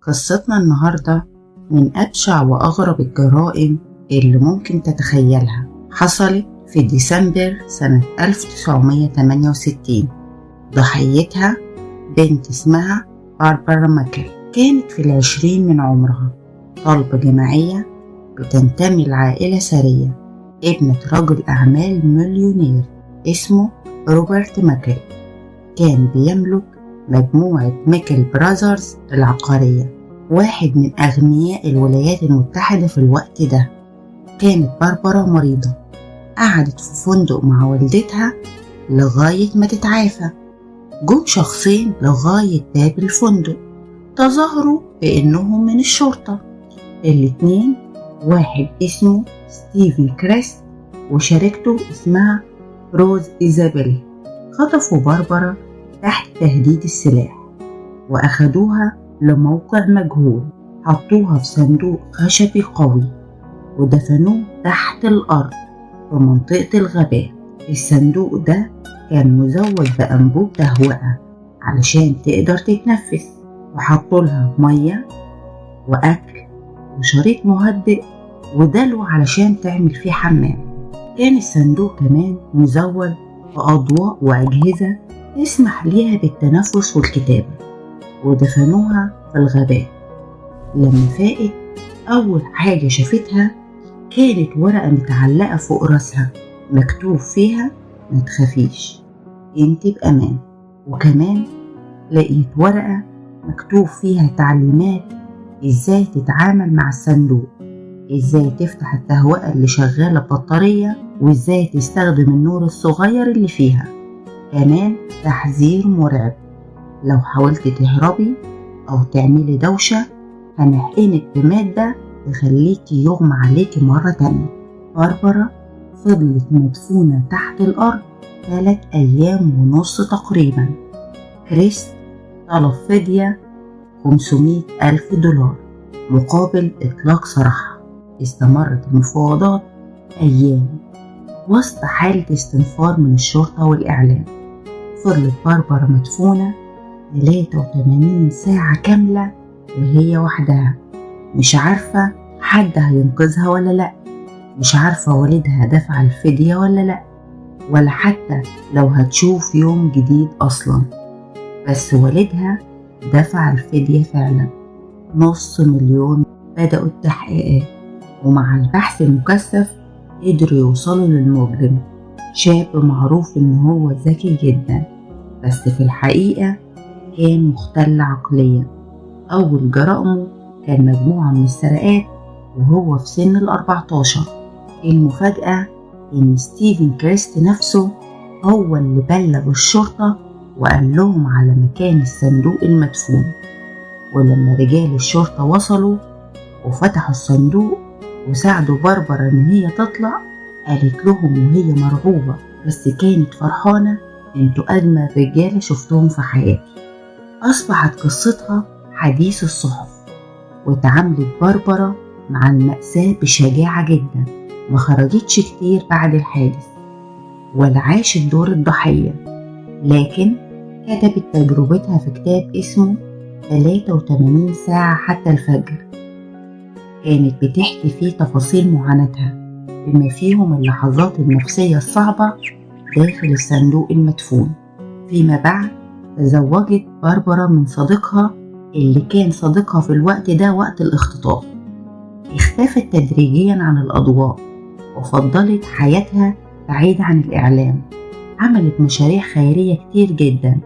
قصتنا النهاردة من أبشع وأغرب الجرائم اللي ممكن تتخيلها، حصلت في ديسمبر سنة 1968. ضحيتها بنت اسمها باربرا ماكل، كانت في 20 من عمرها، طالبة جامعية بتنتمي لعائلة ثرية، ابنة رجل أعمال مليونير اسمه روبرت ماكل. كان بيملك مجموعة ميكل براذرز العقارية، واحد من أغنياء الولايات المتحدة في الوقت ده. كانت باربرا مريضة، قعدت في فندق مع والدتها لغاية ما تتعافى. جم شخصين لغاية باب الفندق، تظاهروا بأنهم من الشرطة. الاتنين واحد اسمه ستيفن كريست وشريكته اسمها روز إيزابيل. خطفوا باربرا تحت تهديد السلاح وأخدوها لموقع مجهول، حطوها في صندوق خشبي قوي ودفنوه تحت الأرض في منطقة الغابات. الصندوق ده كان مزود بأنبوب تهوئة علشان تقدر تتنفس، وحطوا لها مية وأكل وشريط مهدئ ودلو علشان تعمل فيه حمام. كان الصندوق كمان مزود بأضواء وأجهزة تسمح ليها بالتنفس والكتابة، ودفنوها في الغابات. لما فاقت أول حاجة شافتها كانت ورقة متعلقة فوق راسها مكتوب فيها ما تخافيش انت بأمان، وكمان لقيت ورقة مكتوب فيها تعليمات ازاي تتعامل مع الصندوق، ازاي تفتح التهوئة اللي شغالة ببطارية، وازاي تستخدم النور الصغير اللي فيها. كمان تحذير مرعب، لو حاولت تهربي أو تعملي دوشة هنحقنك بمادة تخليكي يغمى عليكي مرة تانية. باربرا فضلت مدفونة تحت الأرض 3 أيام ونص تقريبا. كريست طلب فدية $500,000 مقابل إطلاق سراحها. استمرت المفاوضات أيام وسط حالة استنفار من الشرطة والإعلام. فضلت باربرا مدفونة 83 ساعة كاملة وهي وحدها، مش عارفة حد هينقذها ولا لأ، مش عارفة والدها دفع الفدية ولا لأ، ولا حتى لو هتشوف يوم جديد أصلا. بس والدها دفع الفدية فعلا، 500,000. بدأوا التحقيقات، ومع البحث المكثف قدروا يوصلوا للمجرم، شاب معروف إن هو ذكي جدا، بس في الحقيقة كان مختل عقليا. أول جرائمه كان مجموعة من السرقات وهو في سن 14. المفاجأة إن ستيفن كريست نفسه هو اللي بلغ الشرطة وقال لهم على مكان الصندوق المدفون. ولما رجال الشرطة وصلوا وفتحوا الصندوق وساعدوا باربرا إن هي تطلع، قالت لهم وهي مرعوبة بس كانت فرحانة، انتوا أجمل رجالة شفتهم في حياتي. أصبحت قصتها حديث الصحف، وتعاملت باربرا مع المأساة بشجاعة جدا، ما خرجتش كتير بعد الحادث ولا عاشت دور الضحية، لكن كتبت تجربتها في كتاب اسمه 83 ساعة حتى الفجر. كانت بتحكي فيه تفاصيل معاناتها بما فيهم اللحظات النفسية الصعبة داخل الصندوق المدفون. فيما بعد تزوجت باربرا من صديقها اللي كان صديقها في الوقت ده وقت الاختطاف. اختفت تدريجيا عن الأضواء وفضلت حياتها بعيد عن الإعلام. عملت مشاريع خيرية كتير جدا،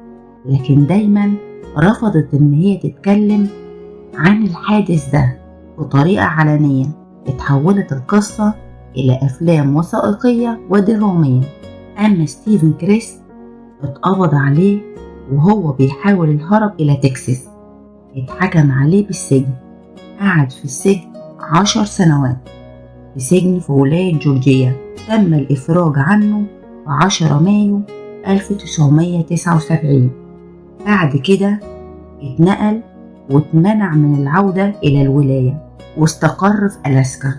لكن دايما رفضت إن هي تتكلم عن الحادث ده بطريقة علنية. اتحولت القصة إلى أفلام وثائقية ودرامية. أما ستيفن كريست اتقبض عليه وهو بيحاول الهرب إلى تكساس، اتحكم عليه بالسجن. قعد في السجن 10 سنوات في سجن في ولاية جورجيا. تم الإفراج عنه في 10 مايو 1979. بعد كده اتنقل واتمنع من العودة إلى الولاية واستقر في ألاسكا.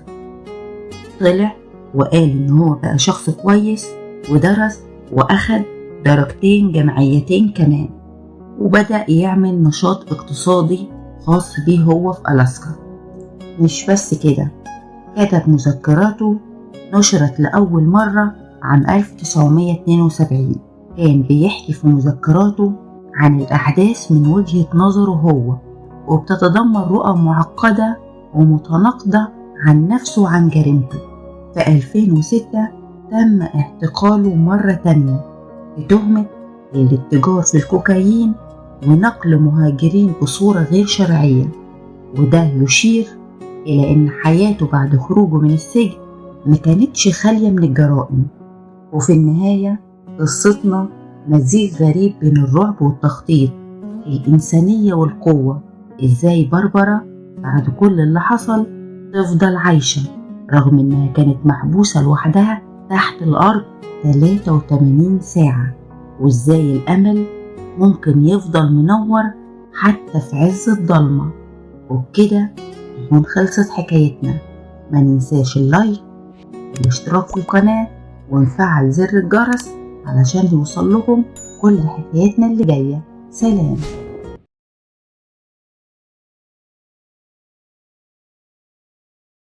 طلع وقال إن هو بقى شخص كويس ودرس وأخد درجتين جامعيتين كمان، وبدأ يعمل نشاط اقتصادي خاص بيه هو في ألاسكا. مش بس كده، كتب مذكراته نشرت لأول مرة عام 1972. كان بيحكي في مذكراته عن الأحداث من وجهة نظره هو، وبتتضمن رؤى معقدة ومتناقضة عن نفسه وعن جريمته. في 2006 تم اعتقاله مرة تانية بتهمة الاتجار في الكوكايين ونقل مهاجرين بصورة غير شرعية، وده يشير إلى أن حياته بعد خروجه من السجن ما كانتش خالية من الجرائم. وفي النهاية قصتنا مزيج غريب بين الرعب والتخطيط، الإنسانية والقوة. إزاي باربرا بعد كل اللي حصل تفضل عايشة رغم إنها كانت محبوسة لوحدها تحت الأرض 83 ساعة، وإزاي الأمل ممكن يفضل منور حتى في عز الضلمة. وبكده تكون خلصت حكايتنا. ما ننساش اللايك والاشتراك في القناة ونفعل زر الجرس علشان يوصل لكم كل حكايتنا اللي جاية. سلام.